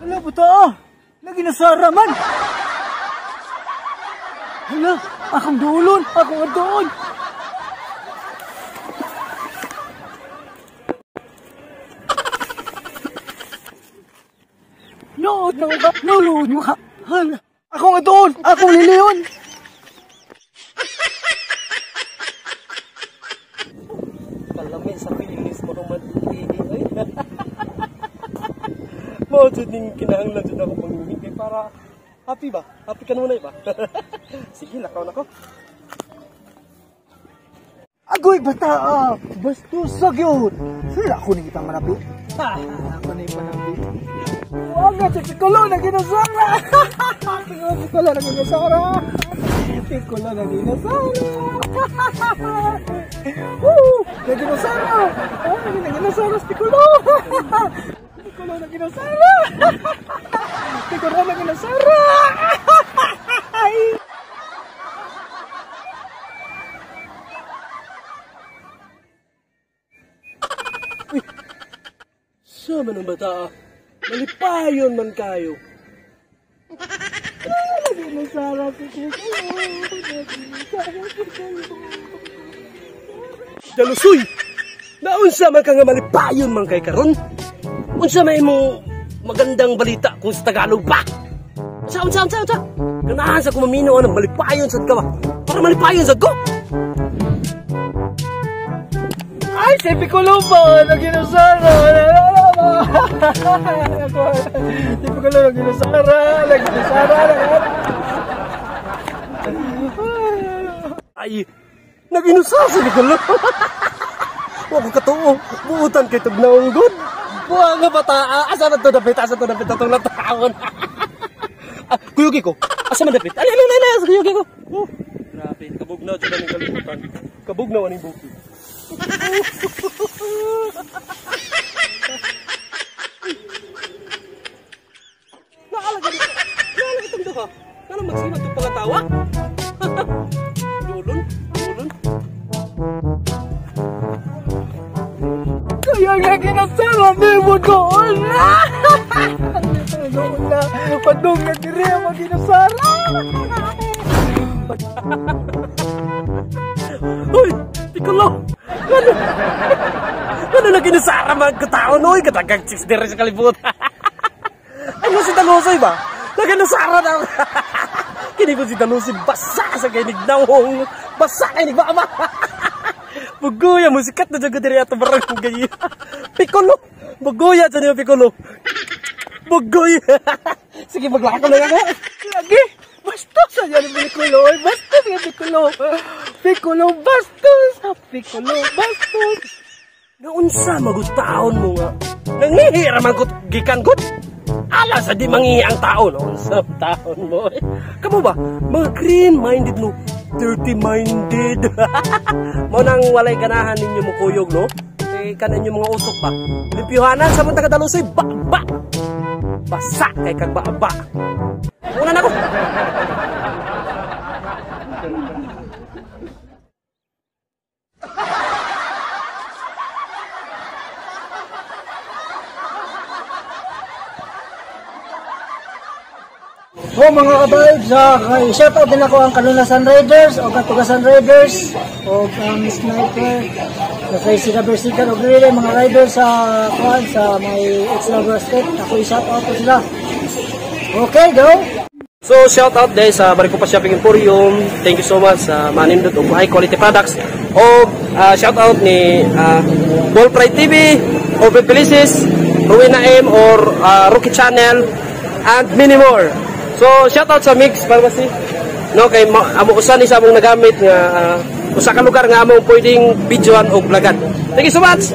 Hala, buta ah! Lagi nasara man! Hala, akong duolon! Akong adoon! Nood na ka! Nuluod mo ka! Hala! Akong adoon! Akong liliyon! Kalami sa pinis mo naman ay. Mao jud ning kinahanglan jud ako mangihi para happy ba? Happy ka naman ba? Sige, lakaw na ko. Agoy bata ah! Bastos sa gyud. Sila ako ning ipanganabi. Ako ning ipanganabi. Wag na si Piccolo na ginasara. Piccolo na ginasara. Piccolo na ginasara. Woo! Na ginasara. Oh, na ginasara si Piccolo. Piccolo na ginasara. Piccolo na ginasara. Uy, sama ng bata. Malipayon man kayo. Ginasara si Piccolo. Dalusoy! Naunsa man ka nga malipayon man kay karon? Unsa may mo magandang balita kung sa Tagalog ba? Unsa, unsa, unsa, unsa? Ganahan sa kumamino ang malipayon sad ka ba? Para malipayon sad ko! Ay, si Piccolo ba? Naginasara! Si Piccolo naginasara! Naginasara! Ay, naginusara si Piccolo! Wa ko katuo, buutan kay tugnaong god! Buha nga bata, asa man to dapit? Asa to dapit atong natawon? Kuyugi ko, asa man dapit? Ali, ali, ali, ali, kuyugi ko! Oh, grabe, kabugnaw dyan ang kalibutan. Kabugnaw aning bukid. Naalaga dito. Naalaga itong duha. Ano magsimat itong pangatawa? Dulon, dulon. Kaya nga ginasara ni mo doon na! Doon na! Padung na diri mo ginasara! Uy! Piccolo! Ano? Ano na ginasara mga katao noy? Katagang chicks diri sa kalibutan. Ay, si Dalusoy ba? Naginasara na. Kini ko si Dalusoy basa sa kay nigdawong. Basa kay nigbaba. Bugoya mo sikat na dyan ko diri ato barangay. Piccolo! Bugoya dyan yung Piccolo. Bugoya! Sige, maglakaw na ako. Lagi! Bastos! Ayan yung Piccolo! Bastos yung Piccolo! Piccolo bastos! Piccolo bastos! Naunsa magutaon mo nga? Nangihira man ko gikan gud. Ala sa di mangihi ang tao no? Unsa taon mo? Eh. Kamo ba? Mga green-minded no? Dirty-minded. Mao nang walay ganahan ninyo mo kuyog no? Eh kanan yung mga utok ba? Limpyuhanan sa mga taga-Dalusoy ba ba. Basa kay kag ba ba. Una na ko. So mga kabaib, shout out din ako ang Kalunasan Raiders o Katugasan Raiders o ang Sniper, kay Sina Bersikan o Grille, mga riders sa kuan sa may ex-Labor State. Ako i-shout out ko sila. Okay, go! So shout out din sa Maricopa Shopping Emporium. Thank you so much sa manindot og high quality products. O shout out ni Ball Pride TV, Open Felices, Rowena M or Rookie Channel and many more. So shout out sa Mix Pharmacy. No kay amo usa ni sa among nagamit nga usa ka lugar nga among pwedeng videoan og vlogan. Thank you so much.